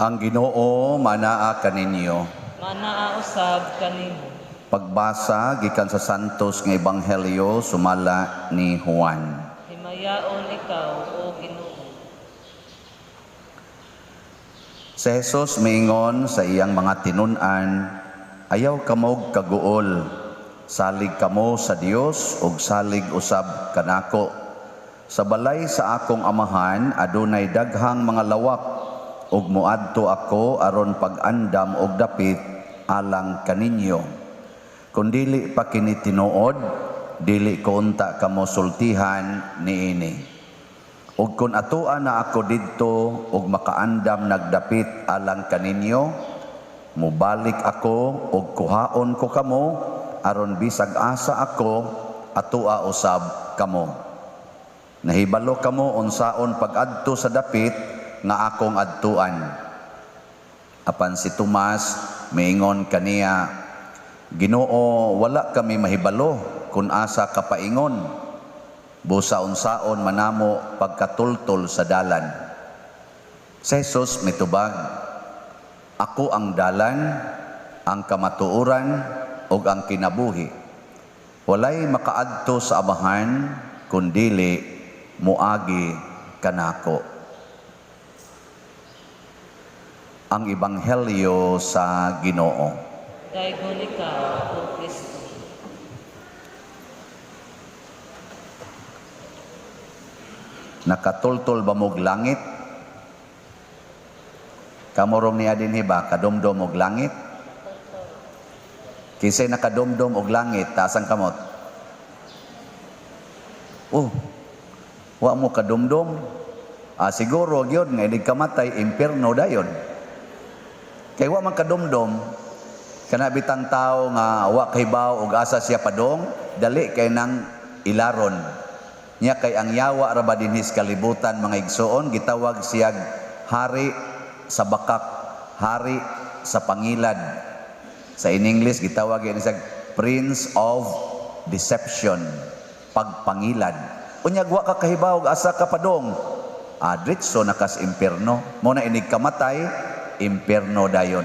Ang Ginoo manaa kaninyo. Manaa usab kanimo. Pagbasa gikan sa Santos nga Ebanghelyo sumala ni Juan. Himayaon ikaw, o Ginoo. Si Jesus miingon sa iyang mga tinun-an, "Ayaw kamog kaguol, salig kamo sa Dios ug salig usab kanako. Sa balay sa akong Amahan adunay daghang mga lawak, ug moadto ako aron pag-andam og dapit alang kaninyo. Kung dili pa kini tinuod, dili ko unta kamo sultihan niini. Ug kun atoa na ako didto ug makaandam nagdapit alang kaninyo, mubalik ako ug kuhaon ko kamo aron bisag asa ako, atoa usab kamo. Nahibalo kamo unsaon pag-adto sa dapit nga akong adtuan." Apan si Tomas miingon kaniya, "Ginoo, wala kami mahibalo kung asa ka paingon. Busa unsaon man namo pagkatultol sa dalan?" Si Jesus mitubag, "Ako ang dalan, ang kamatuoran, ug ang kinabuhi. Walay makaadto sa Amahan kun dili moagi kanako." Ang Ebanghelyo sa Ginoo. Daygon ikaw, O Kristo. Nakatultol ba mo'g langit? Kamurong niya dinhi ba kadumdum og langit? Kinsay nakadumdum og langit, taas ang kamot. Oh, wa mo kadumdum? Ah, siguro gyud nga inig kamatay, impierno dayon. Kay wa man kadumdum, kana bitang tao nga wa kahibaw og asa siya padong, dali kay nang ilaron. Nya kay ang yawa ra ba dinhi sa kalibutan, mga igsoon, gitawag siyag hari sa bakak, hari sa pangilad. Sa in English gitawag yan siya Prince of Deception, pagpangilad. Unya wa ka kahibaw og asa ka padong, diretso na kas impierno. Mo na inig kamatay, impierno dayon.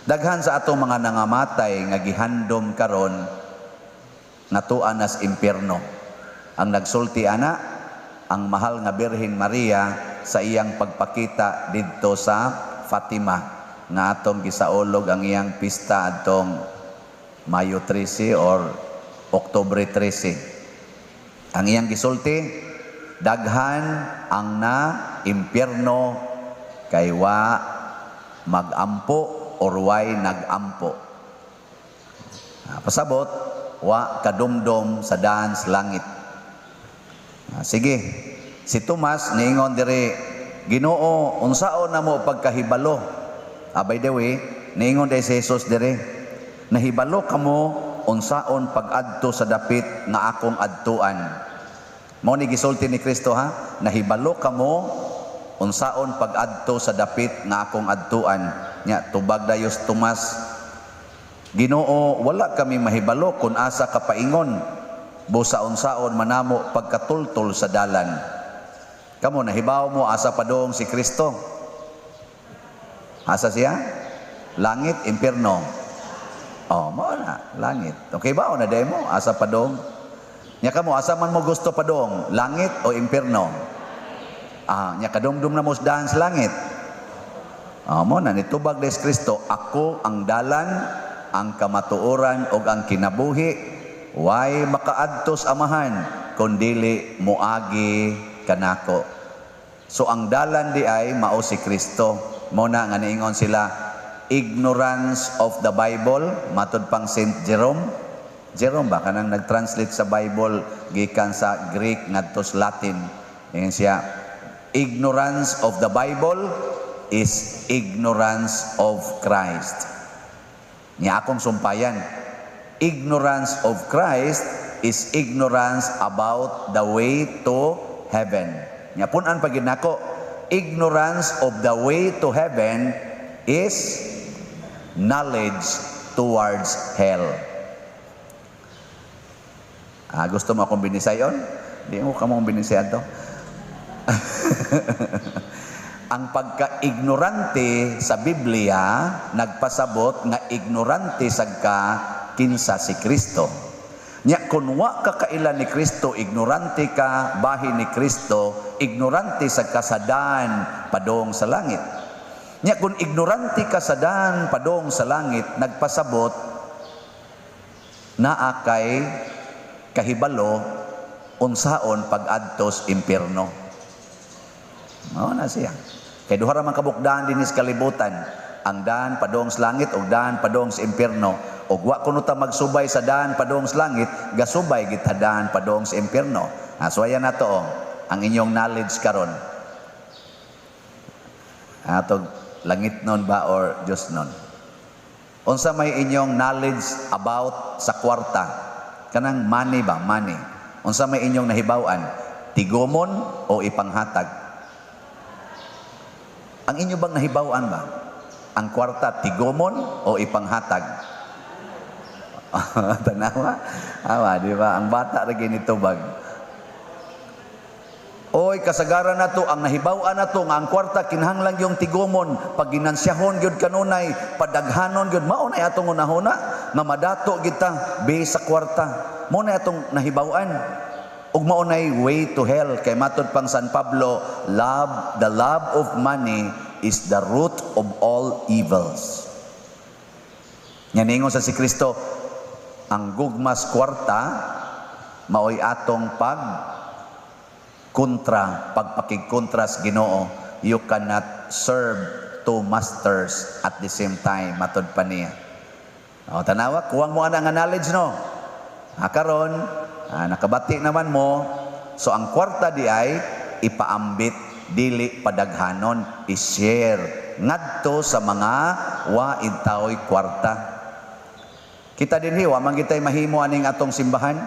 Daghan sa atong mga nangamatay nga gihandom karon ngatuan nas impierno. Ang nagsulti ana ang mahal nga Birhen Maria sa iyang pagpakita didto sa Fatima nga atong gisaulog ang iyang pista adtong Mayo 13 or Oktubre 13. Ang iyang gisulti, daghan ang na impierno kay wa magampo or way nagampo. Pasabot, wa kadumdum sa daan sa langit. Sige, si Tomas niingon diri, "Ginoo, unsaon na mo pagkahibalo?" By the way, niingon diri si Jesus diri, "Nahibalo kamo unsaon pag-adto sa dapit nga akong adtuan." Mao ni gisulti ni Kristo ha, "Nahibalo kamo unsaon pag-adto sa dapit nga akong adtuan." Nya tubag dayos Tomas, "Ginoo, wala kami mahibalo kung asa ka paingon. Busa unsaon manamo pagkatultol sa dalan?" Kamo, nahibaw mo asa padong si Kristo? Asa siya? Langit, impierno? Oh, mao na, langit. Okay ba? O na mo, asa padong? Nya kamo, asa man mo gusto padong? Langit o impierno? Nya kadumdum na mo sa daan sa langit. Ah, mo na nitubag des Kristo, "Ako ang dalan, ang kamatuoran ug ang kinabuhi. Way makaadto sa Amahan kun dili moagi kanako." So ang dalan di ay mao si Kristo. Mo na nga niingon sila, ignorance of the Bible, matud pang Saint Jerome. Jerome ba kanang nag-translate sa Bible gikan sa Greek ngadto sa Latin. Ingon siya, ignorance of the Bible is ignorance of Christ. Nya akong sumpayan, ignorance of Christ is ignorance about the way to heaven. Nya pun-an pa gyud nako, ignorance of the way to heaven is knowledge towards hell. Gusto mo akong binisayon? Di mo kamo binisayan to. Ang pagka-ignorante sa Biblia nagpasabot nga ignorante sad ka kinsa si Kristo. Nya kung wa ka kaila ni Kristo, ignorante ka bahin ni Kristo, ignorante sa kasadaan padong sa langit. Nya kung ignorante ka sa daan padong sa langit, nagpasabot naa kay kahibalo unsaon pag-adtos impierno. Mao na siya. Kay duha ra man kabuok daan dinhi sa kalibutan, ang daan padong sa langit ug daan padong sa impierno. Ug wa kuno ta magsubay sa daan padong sa langit, gasubay kita daan padong sa impierno. Ah, so ayan na to, oh, ang inyong knowledge karon. Atog langit nun ba or Diyos nun? Unsa may inyong knowledge about sa kwarta? Kanang money ba? Money. Unsa may inyong nahibaw-an? Tigomon o ipanghatag? Ang inyo bang nahibaw-an ba? Ang kwarta, tigomon o ipanghatag? Tanawa? Awa, di ba? Ang bata ra nitubag. Oy, kasagaran nato ang nahibaw-an nato nga ang kwarta kinahanglan yung tigomon, pag ginansyahon gyud kanunay, padaghanon gyud, mao na atong hunahuna nga madato kita base sa kwarta. Mao na atong nahibaw-an. Ug mao nay way to hell kay matud pang San Pablo, love the love of money is the root of all evils. Nya ningon sa si Kristo, ang gugmas kwarta maoy atong pag kontra, pagpakigkontra sa Ginoo. You cannot serve two masters at the same time, matod pa niya. O, tanawa, kuwang mo ana nga knowledge, no? Ha, karon, nakabati naman mo. So, ang kwarta di ay ipaambit, dili padaghanon, i-share ngadto sa mga wa intaoy kwarta. Kita dinhi, wa man gitay mahimo aning atong simbahan,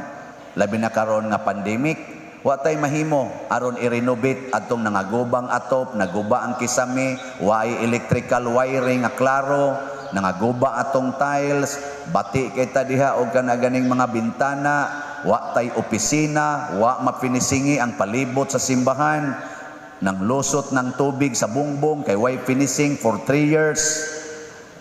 labi na karon nga pandemic. Wa tay mahimo aron i-renovate atong nangagubang atop, naguba ang kisame, way electrical wiring nga klaro, nangaguba atong tiles, bati kita diha og kana ganing mga bintana, wa tay opisina, wa mapinisingi ang palibot sa simbahan, nang lusot ng tubig sa bungbong kay way finishing for 3 years.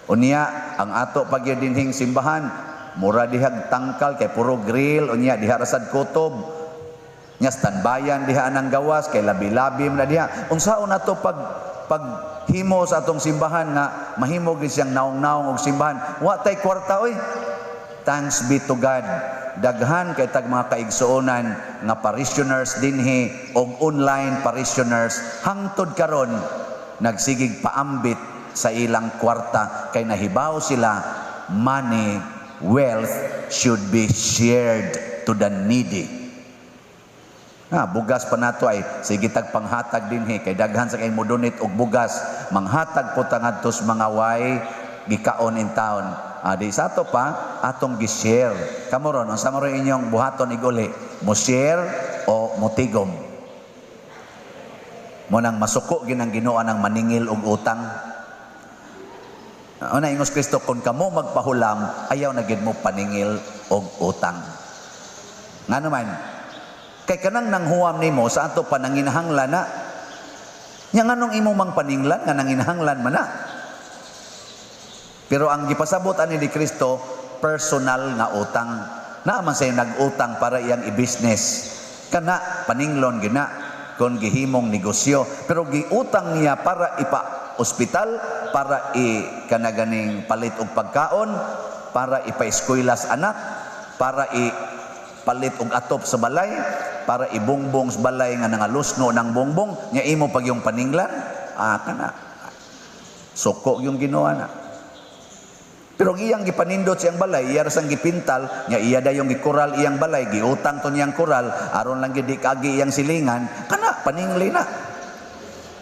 Unya, ang ato pag dinhing simbahan, mura dihag tangkal kay puro grill, unya diha rasad kutob. Nya standbayan diha anang gawas kay labi-labi man na diha. Unsaon nato pag himo sa atong simbahan nga mahimo gyud siyang naong-naong og simbahan? Wa tay kwarta oy. Thanks be to God. Daghan kay tag mga kaigsuonan nga parishioners dinhi og online parishioners hangtod karon nagsigig paambit sa ilang kwarta kay nahibaw sila, money, wealth should be shared to the needy. Ha, bugas pa nato ay sige tag panghatag dinhi kay daghan sa kay mo donate og bugas, manghatag po ta ngadto sa mga way gikaon in town. Ah, di sa ato pa atong gi-share. Kamo ron, unsa man ron inyong buhaton iguli? Mo share o motigom? Mo nang masuko ginang Ginoo ang maningil og utang. Una ingos Kristo, kung kamo magpahulam, ayaw na gid mo paningil og utang. Ngano man? Kay kanang nanghuwam nimo sa ato pa nanginahanglan na. Nya nganong imo mang paninglan nga nanginahanglan man na? Pero ang gipasabot ani ni Kristo, personal nga utang. Naa man say nag-utang para iyang i-business. Kana paninglon gina kon gihimong negosyo, pero giutang niya para ipa ospital, para i kanaganing palit og pagkaon, para ipa-eskwela sa anak, para i palit og atop sa balay, para ibungbong sa balay nga nangalusno ng bongbong, nya imo pag yung paninglan, kana. Suko yung Ginoo na. Pero ang iyang gipanindot siyang balay, iya ra sang gipintal, nya iya dayong gikural iyang balay, giutang to niyang kural, aron lang gid di kaagi iyang silingan, kana paningli na.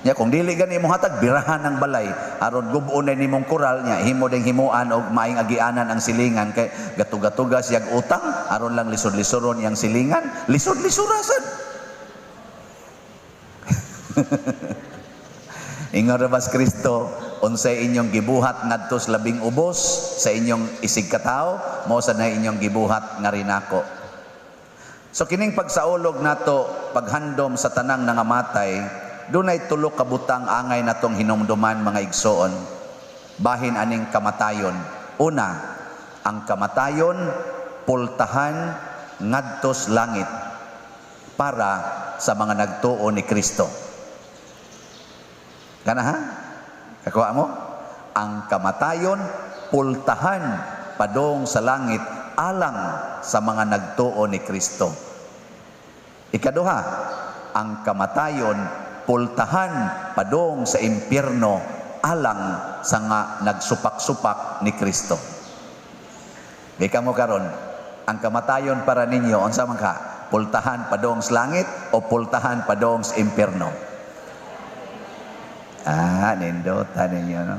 Nya kung dili gani mo hatag, birahan ang balay, aron gub-on na nimong kural, nya himo ding himuan og maing agianan ang silingan kay gatugatuga siyag utang aron lang lisod-lisoron iyang silingan, lisod-lisurasan. Ingon ra bas Kristo, unsay inyong gibuhat ngadto sa labing ubos sa inyong isig katawo, mao sad na inyong gibuhat nga rinako. So kining pagsaulog nato, paghandom sa tanang nangamatay, Dunay tulo ka butang angay natong hinumduman, mga igsoon, bahin aning kamatayon. Una, ang kamatayon pultahan ngadtos langit para sa mga nagtuo ni Kristo. Kana ha? Kakuha mo? Ang kamatayon pultahan padong sa langit alang sa mga nagtuo ni Kristo. Ikaduha, ang kamatayon pultahan padong sa impyerno alang sa nga nagsupak-supak ni Kristo. Di mo karon, ang kamatayon para ninyo, unsa man ka? Pultahan padong sa langit o pultahan padong sa impyerno? Ah, nindota ninyo, no?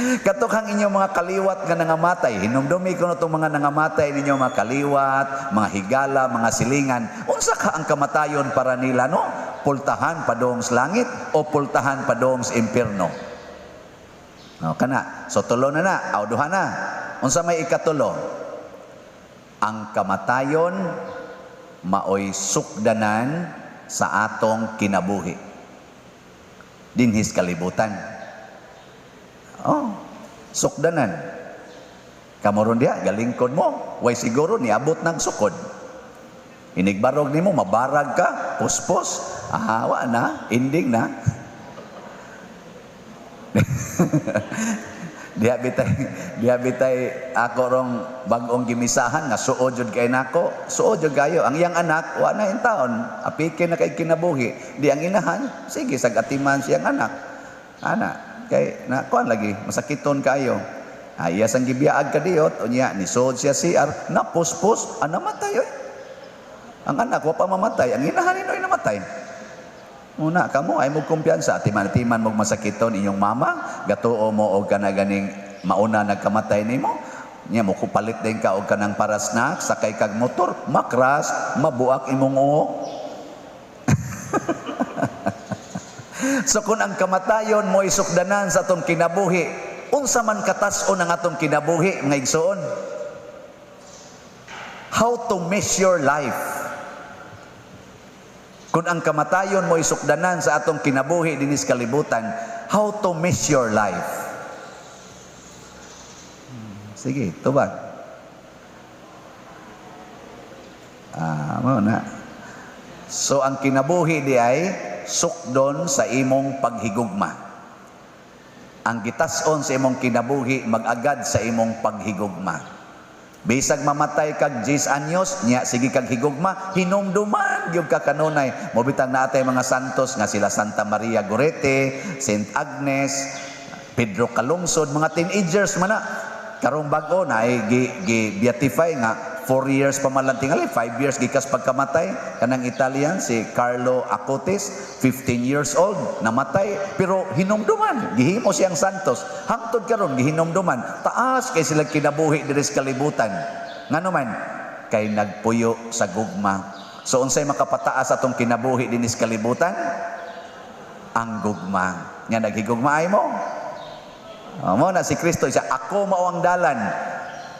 Katok ang inyong mga kaliwat nga nangamatay. Hinumdumi ko na itong mga nangamatay ninyo, mga kaliwat, mga higala, mga silingan. Unsa ka ang kamatayon para nila, no? Pultahan padong sa langit o pultahan padong sa impyerno? No, kana. So tulo na na, aw duha na. Unsa may ikatulo? Ang kamatayon maoy sukdanan sa atong kinabuhi dinhis kalibutan. Oh, sukdanan. Kamoron diha, galingkod mo, way siguro niabot ng sukod. Inigbarog nimo, mabarag ka, puspos, ah, wa na, ending na. Diha bitay ako rong bag-ong gimisahan nga suod jud kay nako, suod jud kayo. Ang iyang anak wa na in taon, apike na kay kinabuhi. Di ang inahan, sige sag atiman siyang anak. Ana, kay na kuan lagi masakiton kayo. Ay, iya sang gibiyaag kadiyot, unya ni suod siya CR, napuspos, ah, namatay oy. Ang anak wa pa mamatay, ang inahan ninoy namatay. Una, kamo ay mo kumpiyansa, atiman-atiman mo masakiton inyong mama, gatuo mo og kana ganing mauna nagkamatay nimo. Nya mo kupalit din ka og kanang para snack, sakay kag motor, makras, mabuak imong uo. So kung ang kamatayon mo isukdanan sa atong kinabuhi, unsa man katas-on ang atong kinabuhi, mga igsoon? How to measure life? Kung ang kamatayon mo isukdanan sa atong kinabuhi dinis kalibutan, how to measure life? Sige, tubag. Ah, mo na. So ang kinabuhi di ay sukdon sa imong paghigugma. Ang gitas-on sa imong kinabuhi mag-agad sa imong paghigugma. Bisag mamatay kag 10 anyos, nya sige kag higugma, hinumduman gyud ka kanunay. Mobitang naatay mga santos nga sila Santa Maria Gorete, Saint Agnes, Pedro Calungsod, mga teenagers man na. Karong bag-o na ay gi beatify nga 4 years pa man lang tingali, 5 years gikas pagkamatay kanang Italian si Carlo Acutis, 15 years old namatay, pero hinumduman gihimo siyang santos. Hangtod karon gihinumduman, taas kay sila kinabuhi diri sa kalibutan. Ngano man kay nagpuyo sa gugma. So unsay makapataas atong kinabuhi dinhi sa kalibutan? Ang gugma. Nga naghigugma ay mo. Oh, mo na si Kristo siya, ako mao ang dalan.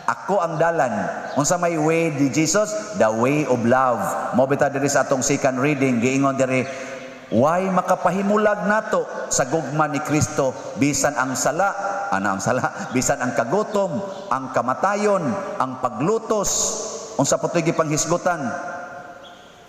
Ako ang dalan. Unsa may way di Jesus? The way of love. Mo bitaw diri sa atong second reading giingon diri, why makapahimulag nato sa gugma ni Kristo bisan ang sala, ana ang sala, bisan ang kagutom, ang kamatayon, ang paglutos, unsa pa to'y gipanghisgutan,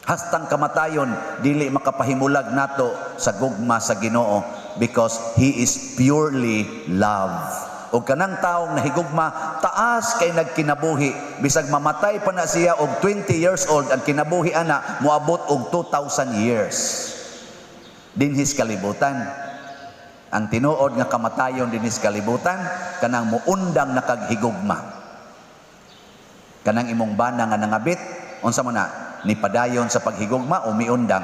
hastang kamatayon dili makapahimulag nato sa gugma sa Ginoo, because He is purely love. Og kanang taong nahigugma, taas kay nagkinabuhi, bisag mamatay pa na siya og 20 years old, ang kinabuhi ana moabot og 2,000 years dinhis kalibutan. Ang tinuod nga kamatayon dinhis kalibutan kanang muundang nakaghigugma. Kanang imong bana nga nangabit, unsa man na nipadayon sa paghigugma o miundang?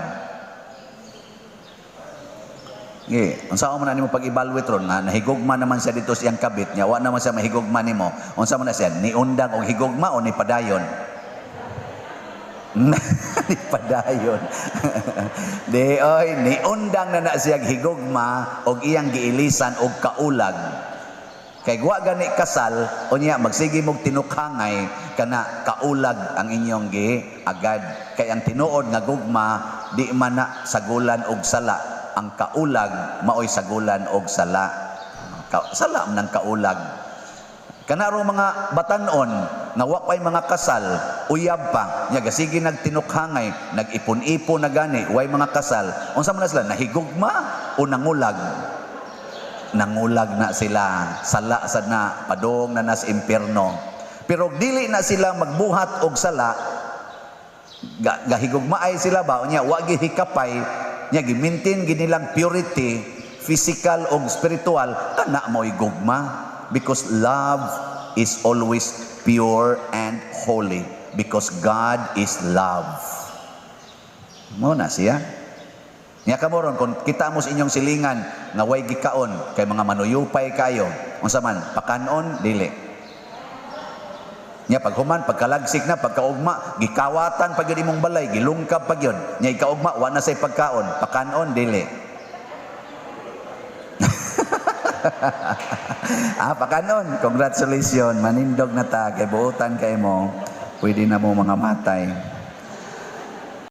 Ge, unsa man na nimo pag-evaluate ron nga nahigugma naman siya dito siyang kabit niya, wa naman siya mahigugma nimo. Unsa man na siya, niundang og higugma o nipadayon? Nipadayon. Di oy, niundang na na siya higugma og iyang giilisan og kaulag. Kay wa gani kasal, unya magsige mog tinukhangay kana kaulag ang inyong giagad. Kay ang tinuod nga gugma di man na sagulan og sala. Ang kaulag maoy sagulan og sala. Sala man ang kaulag. Kanarong mga batanon nga wa pay mga kasal, uyab pa, nya gasige nagtinukhangay, nag-ipon-ipon na gani, way mga kasal. Unsa man na sila, nahigugma o nangulag? Nangulag na sila, sala sad na, padong na nas impierno. Pero dili na sila magbuhat og sala, gahigugmaay sila ba, unya wa gihikapay, nya gi-maintain ginilang purity, physical og spiritual, kana mo'y gugma, because love is always pure and holy because God is love. Mo na siya. Nya kamo ron, kung kita mo sa inyong silingan nga way gikaon kay mga manuyupay kayo, unsa man, pakanon dili? Nya paghuman, pagkalagsik na, pagkaugma, gikawatan pa gyud imong balay, gilungkab pa gyud. Nya ikaugma, wa na say pagkaon, pakanon dili? Ah, pakanon. Congratulations, manindog na ta kay buotan kay mo. Pwede na mo mga matay.